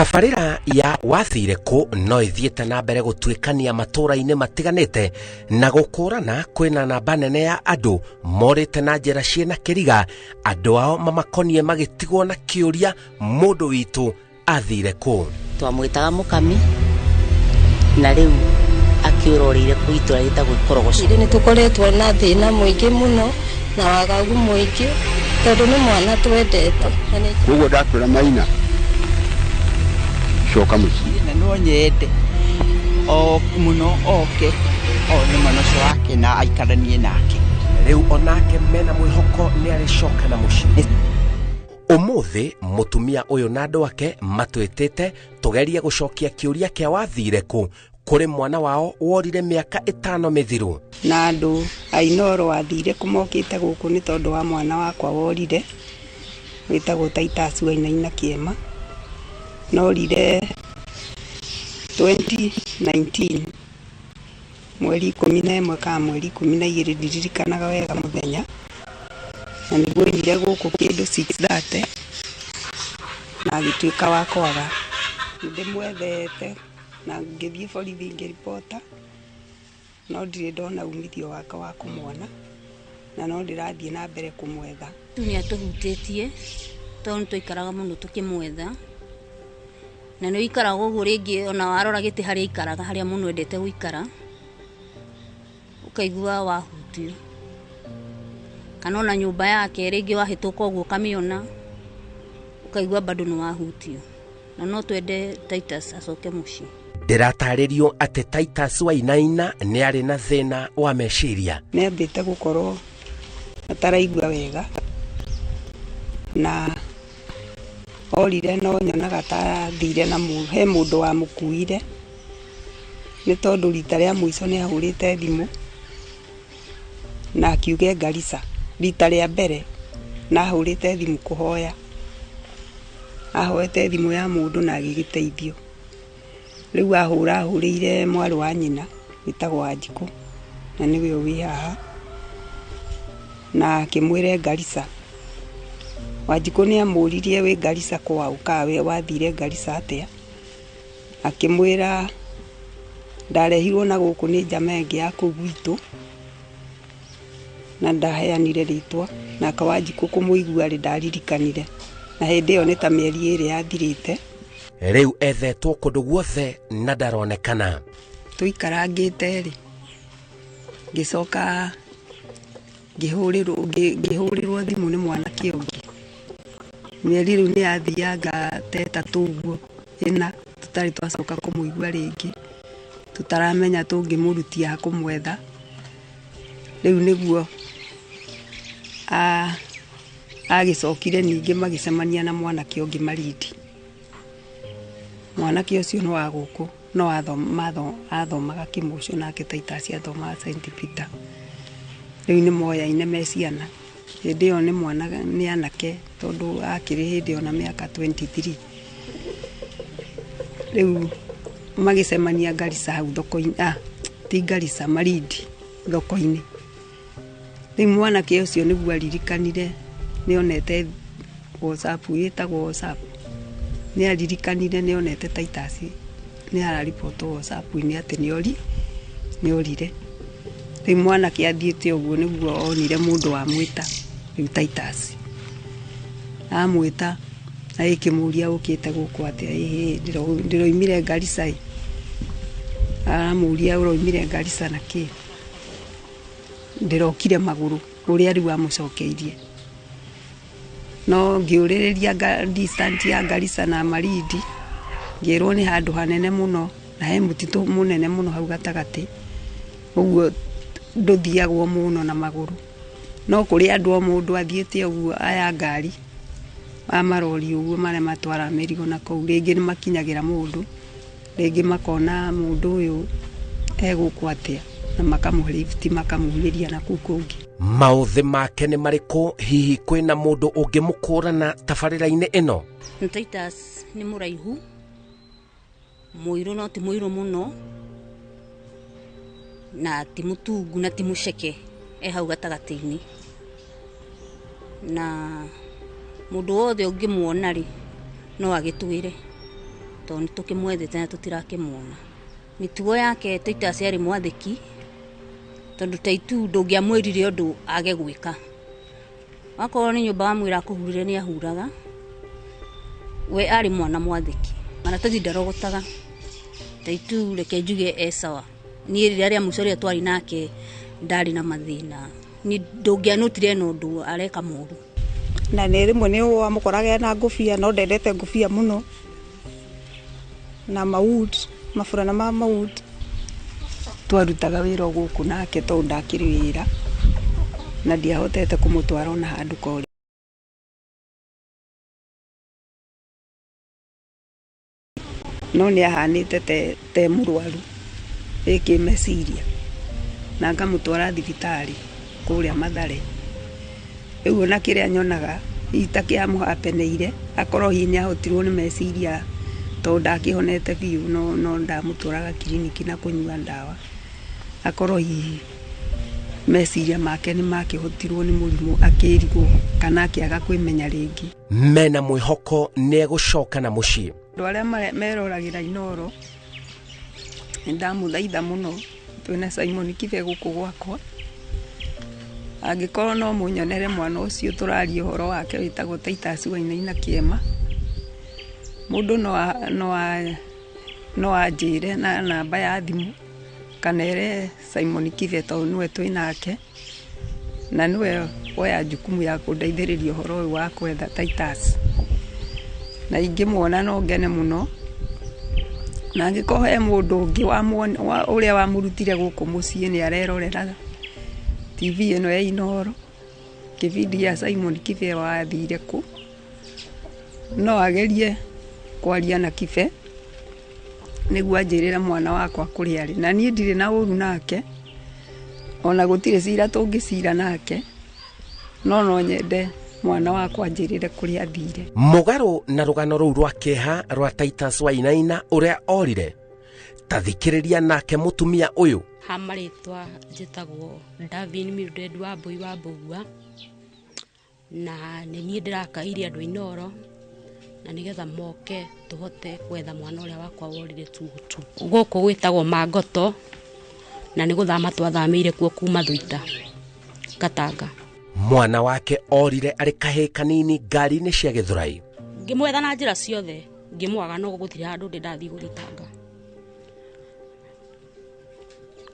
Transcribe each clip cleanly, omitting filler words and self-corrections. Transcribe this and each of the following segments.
Tabarĩra ya wathire kũ no ĩthiĩte na mbere gũtuĩkania matũũra-inĩ matiganĩte na gũkũrana kwĩna namba nene ya andũ morĩte na njĩra ciĩna kĩriga, andũ ao mamakonie magĩtigwo na kĩũria mũndũ witũ athire kũ. Twamwĩtaga mũkami na rĩu akĩũrorĩire kũ itũra rĩtagwo Ikorogoco. Nĩ tũkoretwo na thĩna mũingĩ mũno na wagagu mũingĩ tondũ nĩ mwana twendete. Koguo ndakwĩra Maina, coka mũciĩ. Na no nyende o mũno oke one mwana ũcio wake na aikaranie nake. Rĩu onake mena mwĩhoko nĩ arĩcoka na mũciĩ. Ũmũthĩ mũtumia ũyũ na andũ ake matwĩtĩte tũgerie gũcokia kĩũria kĩa wathire kũ kũrĩ mwana wao worire mĩaka 5 mĩthiru. Na andũ a Inooro wathire kũ mokĩte gũkũ nĩ tondũ wa mwana wakwa worire wĩtagwo Titus Wainaina Kĩema. Norire 2019 mweri 11 kana mweri 12 ndiririkanaga wega mũthenya, na nĩguo oimire gũkũ kĩndũ 6:30 na agĩtuĩka wa kwaga. Nĩndĩmwethete na ngĩthiĩ borithi ngĩribota, no ndirĩ ndona umithio wake wa kũmwona na no ndĩrathiĩ na mbere kũmwetha. Nĩ atũhutĩtie tondũ nĩtwaikaraga mũno tũkĩmwetha, na nĩ ũikaraga ũguo rĩngĩ ona warora gĩtĩ harĩa aikaraga harĩa mũno endete gũikara ũkaigua wahutio, kana ona nyũmba yake rĩngĩ wahĩtũka ũguo ũkamĩona ũkaigua bado nĩ wahutio, na no twende Titus acoke mũciĩ. Ndĩratarĩrio atĩ Titus Wainaina nĩ arĩ na thĩna wa meciria. Nĩ ambĩte gũkorwo ataraigua wega na orire no nyonaga ta athire na he mũndũ wamũkuire, nĩ tondũ rita rĩa mũico nĩ ahũrĩte thimũ na akiuge Garissa. Rita rĩa mbere na ahũrĩte thimũ kũhoya, ahoete thimũ ya mũndũ na agĩgĩteithio. Rĩu ahũra ahũrĩire mwarĩ wa nyina wĩtagwo Wanjikũ na nĩwe wĩ haha, na akĩmwĩre Garissa. Wanjikũ nĩ amũririe wĩ Garissa kwaũ kana wathire Garissa atĩa, akĩmwĩra ndarehirwo na gũkũ nĩ njama ĩngĩ ya kũu gwitũ na ndaheanire rĩtwa, nake Wanjikũ kũmũigua rĩ ndaririkanire, na hĩndĩ ĩyo nĩ ta mĩeri 2 yathirĩte. Rĩu ethetwo kũndũ guothe na ndaronekana. Tũikarangĩte rĩ, ngĩcoka ngĩhũrĩrwo thimũ nĩ mwanake ũngĩ. Mĩeri rĩu nĩ yathianga ta 3 ũguo, 4, tũtarĩ twacoka kũmũigua rĩngĩ, tũtaramenya tũngĩmũrutia kũmwetha. Rĩu nĩguo agĩcokire ningĩ magĩcemania na mwanake ũngĩ Malindi. Mwanake ũcio nĩ wa gũkũ, no athomaga Kĩmũcũ nake Titus athomaga Saint Peter. Rĩu nĩ moyaine me ciana. Hĩndĩ ĩyo nĩ mwana, nĩ anake tondũ akĩrĩ hĩndĩ ĩyo na mĩaka 23. Rĩu magĩcemania Garissa hau thoko-inĩ, ti Garissa, Malindi thoko-inĩ. Rĩu mwanake ũcio nĩguo aririkanire nĩonete WhatsApp, ĩtagwo WhatsApp. Nĩ aririkanire nĩonete Titus nĩ araribotwo WhatsApp-inĩ atĩ nĩorire. Rĩu mwanake athiĩte ũguo nĩguo onire mũndũ wamwĩta rĩu Titus. Amwĩta agĩkĩmũria ũkĩte gũkũ atĩa, ĩhĩ ndĩroimire Garissa ĩ. Aramũria ũroimire Garissa na kĩ? Ndĩrokire magũrũ, ũrĩa rĩu amũcokeirie. No ngĩũrĩrĩria distance ya Garissa na Malindi, ngĩrwo nĩ handũ hanene mũno na he mũtitũ mũnene mũno hau gatagatĩ, ũguo ndũthiagwo mũno na magũrũ. No kũrĩ andũ o mũndũ athiĩte ũguo aya ngari a marori ũguo marĩa matwaraga mĩrigo na kũu, rĩngĩ nĩ makinyagĩra mũndũ, rĩngĩ makona mũndũ ũyũ egũkũ atĩa na makamũhe lift makamumĩria na kũu kũngĩ. Maũthĩ make nĩ marĩkũ? Hihi kwĩna mũndũ ũngĩmũkũrana tabarĩra-inĩ ĩno? Titus nĩ mũraihu, mũirũ no ti mũirũ mũno, na ti mũtungu na ti mũceke, e hau gatagatĩ-inĩ. Na mũndũ wothe ũngĩmuona rĩ, no agĩtwĩre. Tondũ nĩ tũkĩmwethete na tũtirakĩmuona. Mĩtugo yake Titus arĩ mwathĩki, tondũ Taitu ndũngĩamwĩrire ũndũ age gwĩka. Wakorwo nĩ nyũmba wamwĩra akũhurĩre nĩ ahuraga. We arĩ mwana mwathĩki. Maratathi ndarogotaga. Taitu reke njuge e sawa. Niĩ rĩrĩa rĩa mũico rĩrĩa twarĩ nake ndarĩ na mathĩna. Niĩ ndũngĩanotire na ũndũ areka mũru. Na nĩ rĩmwe nĩ wamũkoraga ena ngũbia, no ndendete ngũbia mũno. Na mawood, maburana ma mawood. Twarutaga wĩra o gũkũ nake tondũ ndakĩrĩ wĩra. Na ndiahotete kũmũtwara ona handũ kore. No nĩ ahanĩte te mũrwaru ĩkĩ meciria. Na ngamũtwara thibitarĩ kũrĩa Mathare. Rĩu ona kĩrĩa nyonaga hihi ta kĩamũhapeneire, akorwo hihi nĩ ahotirwo nĩ meciria tondũ ndakĩhonete biũ, no ndamũtwaraga kiriniki na kũnyua ndawa. Akorwo hihi meciria make nĩ makĩhotirwo nĩ mũrimũ akĩrigwo kana akĩaga kwĩmenya rĩngĩ. Mena mwĩhoko nĩ egũcoka na mũciĩ. Andũ arĩa meroragĩra Inooro, nĩ ndamũthaitha mũno, twĩna Simon Kibe gũkũ gwakwa. Angĩkorwo no mũnyonere mwana ũcio tũraria ũhoro wake wĩtagwo Titus Wainaina Kĩema. Mũndũ no anjĩre na namba ya thimũ kana ere Simon Kibe tondũ nĩwe twĩ nake na nĩwe woya jukumu ya kũndeithĩrĩria ũhoro ũyũ wa kwetha Titus. Na ingĩmuona no ngene mũno. Na angĩkorwo he mũndũ ũngĩ ũrĩa wamũrutire gũkũ mũciĩ nĩ arerorera TV ĩno ya Inooro, kĩbindi gĩa Simon Kibe wathire kũ, no agerie kwaria na Kibe nĩguo anjĩrĩre mwana wakwa kũrĩa arĩ. Na niĩ ndirĩ na ũru nake, ona gũtirĩ cira tũngĩcira nake, no nyende mwana wakwa anjĩrĩre kũrĩa athire. Mũgarũ na rũgano rũu rwa kĩeha rwa Titus Wainaina ũrĩa orire, ta thikĩrĩria nake mũtumia ũyũ. Ha marĩtwa njĩtagwo Davin Mildred Wambui wa Mbũgua, na nĩ niĩ ndĩrakaire andũ a Inooro na nĩgetha moke tũhote gwetha mwana ũrĩa wakwa worire tutu. Gũkũ gwĩtagwo Mangoto na nĩ gũthama twathamĩire kuo kuma Thũita Katanga. Mwana wake orire arĩ kahĩĩ kanini ngari-inĩ cia Gĩthũrai. Ngĩmwetha na njĩra ciothe, ngĩmwaga no gũtirĩ handũ ndĩ ndathiĩ gũthitanga.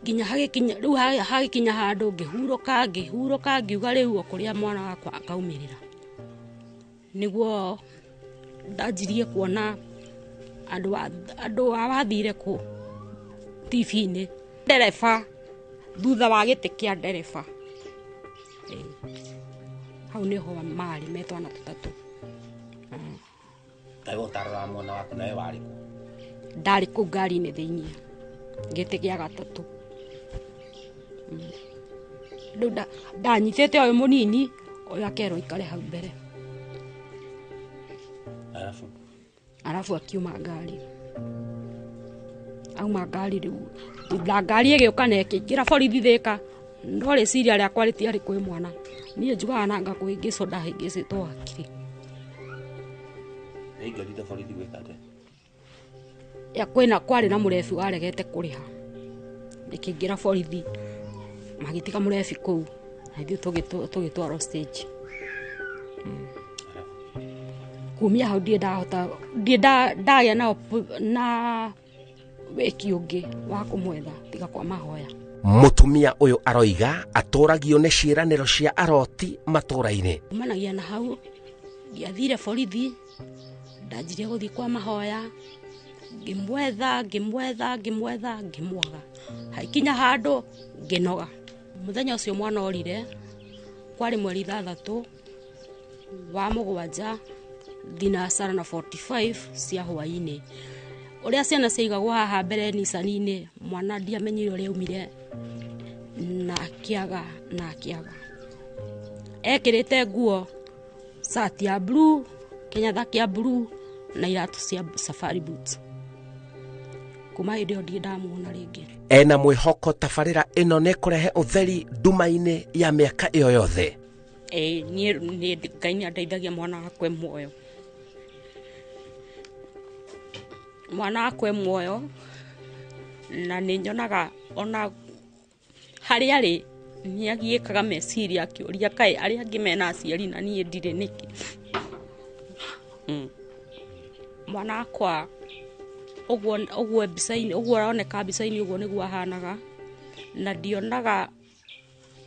Nginya hagĩkinya rĩu hagĩkinya handũ ngĩhurũka ngiuga rĩu o kũrĩa mwana wakwa akaumĩrĩra. Nĩguo ndanjirie kuona andũ a wathire kũ TV-inĩ. Ndereba thutha wa gĩtĩ kĩa ndereba. Hau nĩho marĩ me twana tũtatũ. Kaĩ ũtarora mwana waku nawe warĩ kũ? Ndarĩ kũu ngari-inĩ thĩiniĩ gĩtĩ gĩa gatatũ. Rĩu ndanyitĩte ũyũ mũnini, ũyũ akerwo aikare hau mbere. Arabu akiuma ngari. Auma ngari rĩu na ngari ĩgĩũka na ĩkĩingĩra borithi Thĩka. No rĩciria rĩakwa rĩtiarĩ kwĩ mwana. Niĩ njugaga na ngakũhĩngĩcwo ndahĩngĩcĩtwo hakiri. Ĩingĩrire borithi gwĩka atĩa? Ya kwĩna kwarĩ na mũrebi waregete kũrĩha. Ĩkĩingĩra borithi magĩtiga mũrebi kũu na ithuĩ tũgĩtwarwo stage. Kumia hau ndirĩ ndahota, ndirĩ ndagĩa na wĩki ũngĩ wa kũmwetha tiga kwa mahoya. Mũtumia ũyũ aroiga atũragio nĩ ciĩranĩro cia aroti matũra-inĩ. Kumanagia na hau ndiathire borithi, ndanjirie gũthiĩ kwa mahoya, ngĩmwetha ngĩmwetha ngĩmwetha ngĩmwaga. Haikinya handũ ngĩnoga. Mũthenya ũcio mwana orire kwarĩ mweri 6 wa 7 thinacara na 45 cia hwaĩ-inĩ. Ũrĩa ciana ciaigagwo haha mbere Nissan-inĩ, mwana ndiamenyire ũrĩa aumire na akĩaga na akĩaga. Ekĩrĩte nguo cati ya blue, kĩnyatha kĩa blue na iratũ cia safari boots. Kuma hĩndĩ ĩyo ndirĩ ndamuona rĩngĩ. Ena mwĩhoko tabarĩra ĩno nĩ ĩkũrehe ũtheri nduma-inĩ ya mĩaka ĩyo yothe. Niĩ Ngai nĩ andeithagia mwana wakwa e muoyo. Mwana wakwa e muoyo na nĩ nyonaga ona harĩa arĩ nĩ agiĩkaga meciria akĩũria kaĩ arĩa angĩ mena aciari na niĩ ndirĩ nĩkĩ. Mwana wakwa ũguo ũguo mbica-inĩ ũguo aroneka mbica-inĩ ũguo nĩguo ahanaga, na ndionaga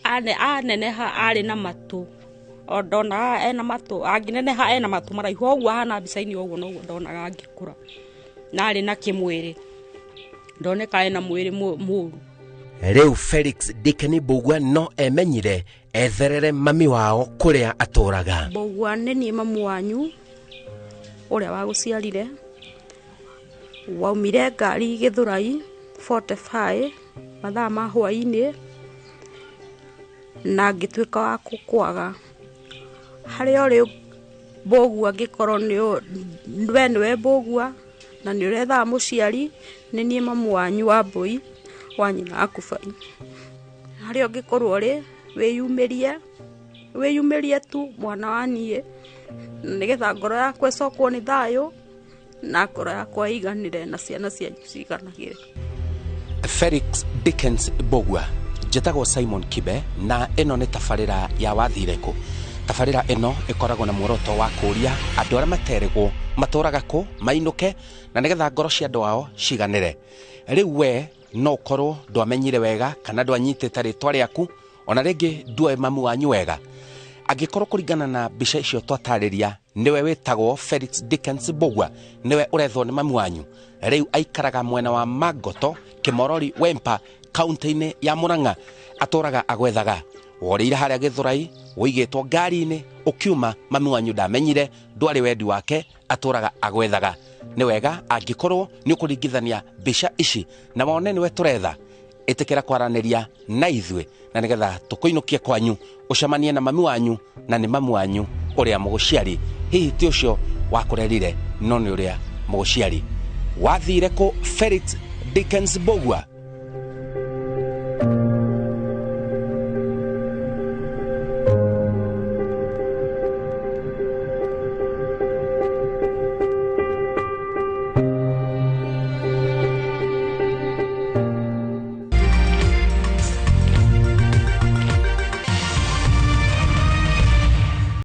aneneha arĩ na matũ, o ndonaga ena matũ, angĩneneha ena matũ maraihu ũguo ahana mbica-inĩ ũguo noguo ndonaga angĩkũra, na arĩ na kĩmwĩrĩ, ndoneka ena mwĩrĩ mũru. Rĩu Felix Dickeni Mbugua no emenyire etherere mami wao kũrĩa atũraga. Mbugua nĩ niĩ mamu wanyu ũrĩa wagũciarire, waumire ngari Gĩthũrai 45 mathaa ma hwaĩ-inĩ na ngĩtuĩka wa gũkwaga. Harĩa ũrĩ Mbugua angĩkorwo we nĩwe Mbugua na nĩ ũrethaga mũciari, nĩ niĩ mamu wanyu wa Mbũi wa nyina waku Bai. Harĩa ũngĩkorwo ũrĩ wĩyumĩrie tu mwana wa niĩ, nĩgetha ngoro yakwa ĩcokwo nĩ thayũ na ngoro yakwa ĩiganĩre na ciana cianyu ciiganagĩre. Felix Dickens Mbugua, njĩtagwo Simon Kibe na ĩno nĩ tabarĩra ya Wathire Kũ. Tabarĩra ĩno ĩkoragwo na muoroto wa kũũria andũ arĩa materĩgwo matũraga kũ mainũke na nĩgetha ngoro cia andũ ao ciganĩre. Rĩu we no ũkorwo ndwamenyire wega kana ndwanyitĩte rĩtwa rĩaku, ona rĩngĩ nduoĩ mamu wanyu wega. Angĩkorwo kũringana na mbica icio twatarĩria nĩwe wĩtagwo Felix Dickens Mbugua, nĩwe ũrethwo nĩ mamu wanyu, rĩu aikaraga mwena wa Mangoto, Kĩmorori Wempa, kaunti-inĩ ya Murang'a, atũraga agwethaga. Worĩire harĩa Gĩthũrai, wũigĩtwo ngari-inĩ, ũkiuma mami wanyu ndamenyire, ndwarĩ wendi wake, atũraga agwethaga. Nĩ wega angĩkorwo nĩ ũkũringithania mbica ici na wone nĩwe tũretha, ĩtĩkĩra kwaranĩria na ithuĩ na nĩgetha tũkũinũkie kwanyu, ũcemanie na mami wanyu, na nĩ mami wanyu ũrĩa mũgũciari, hihi ti ũcio wakũrerire no nĩ ũrĩa mũgũciari. Wathire kũ Felix Dickens Mbugua?